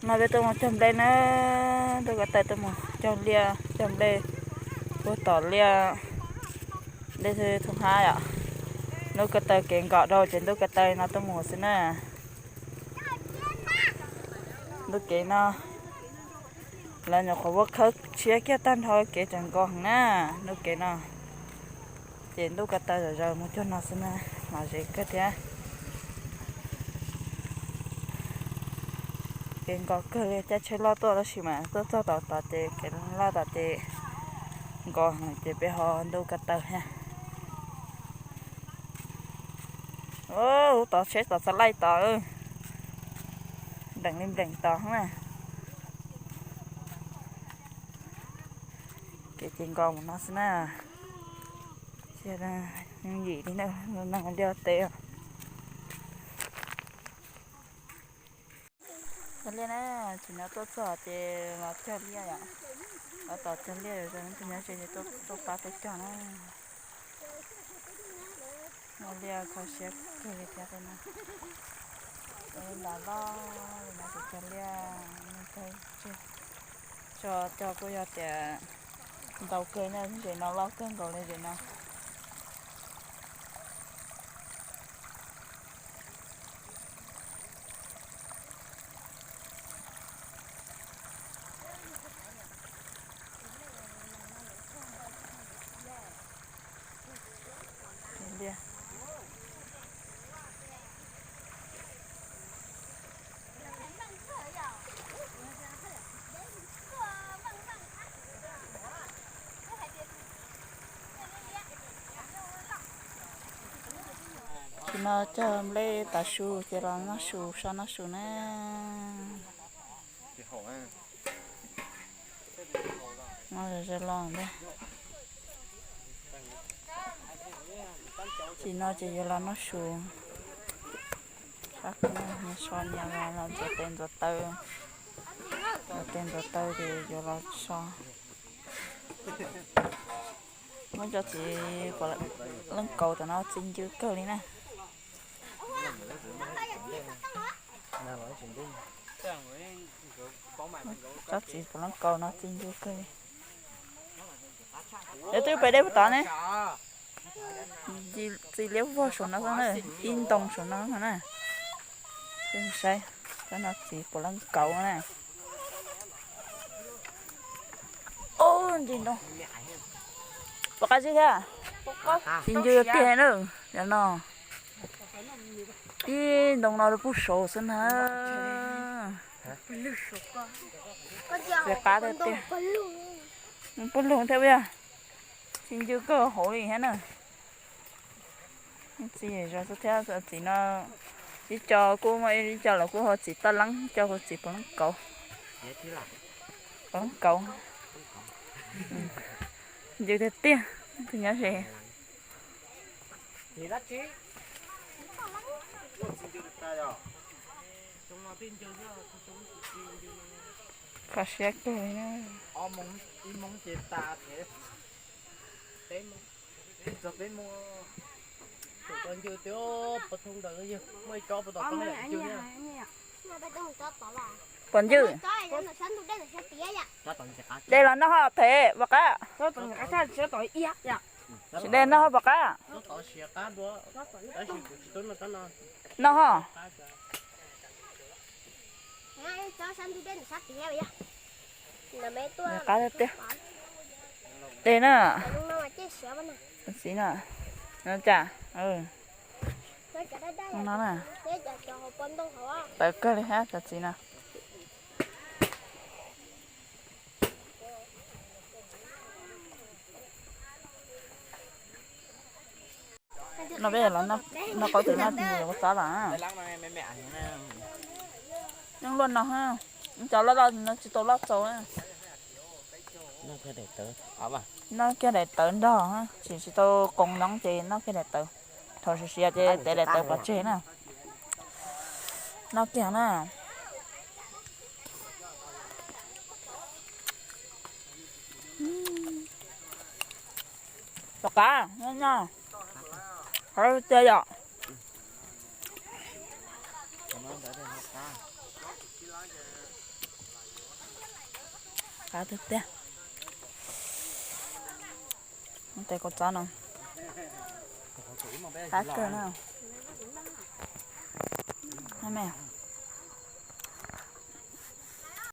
No peb tuaj mus cog nplej na, ntuj ko taw tuaj mus cog liaj cog nplej puag tom liaj, nplej thoob hab yom. Ntuj ko taw kev nkaum dhau ces ntuj ko taw no tuaj mus xwb na. Ntuj kev no, lawv nyuam qhuav muab khawb tshiab kiag tag nrho, kev tseem nkaus heev na. Ntuj kev no ces ntuj ko taw zom zaws mus cuag no xwb na, lom zem kawg thiab. Kev nkaus kawg li, caij tsheb loj tuaj tab sis mas tuaj txog tom tod ces kev loj tom ces nkaus heev ces peb ho ntuj ko taw thiab. Ub, tod tsheb tod txhad laij tod, npleem li npleem tod na. Kev ces nkaus mus no xwb na. Yim li na, neeg liaj teb. Cog liaj na, tsis nyob tuaj txog ces los cog liaj yom. Los tom cog liaj, nyob ze ces tuaj pab tuaj cog na. Ua liaj kho siab kawg li thiab no. Nram loj li no ces cog liaj, tso cog kuj yog tias ntau kawg na, zem no loj kawg nkaus li zem no. Tsis no cog nplej tav su ces los noj su, so noj su na. Tsis no ces yuav los noj su. Sab ko so nyias los ntxuav tes ntxuav taw, ntxuav tes ntxuav taw ces yuav los so. Muab cov txiv puav leej kaus tom no txi ncw kawg li na. Tsob txiv puav leej kaus no txi ncw kawg li. Yog twb pem dej puag tod ne. Txi liab vog saum no xwb na, ib ntoo saum no na. Saib, cov no txiv puav leej kaus na. Ub, ntsis ntoo. Puas qab zib thiab? Txi ncw tiag na, cov no. Ib ntoo no rau puag saud xwb na. Txiv qab tiag tiag. Puag lug thiab yog. Txi ncw kawg hauv li thiab na. Txi zog xwb thiab, txiv no ib co kuj muaj ib co los kuj ho txiv taj leeb, ib co kuj txiv puav leej kauv. Puav leej kauv. Ncw tiag tiag, tus nyob ze. Kho siab kawg li na. Puas ncw? De los noj ho phem puas qab? Tsis de noj ho puas qab? Noj ho. Qab tiag. De na. Txiv na. Cas, no na. Tawv kawg li hab cov txiv no. No peb los noj qaub tws noj mus ua txob los. Yeej luaj no, cov loj loj no tsis tau loj txaus. Noj kiag daim tawv nrog, tsis tsis tau qoos no ces noj kiag daim tawv. Thaum siav siav ces tev daim tawv pov tseg na. Noj kiag na. Tom qab, qhov tiag yom. Qab tiag tiag. Tes kua txob no qab kawg na. Me,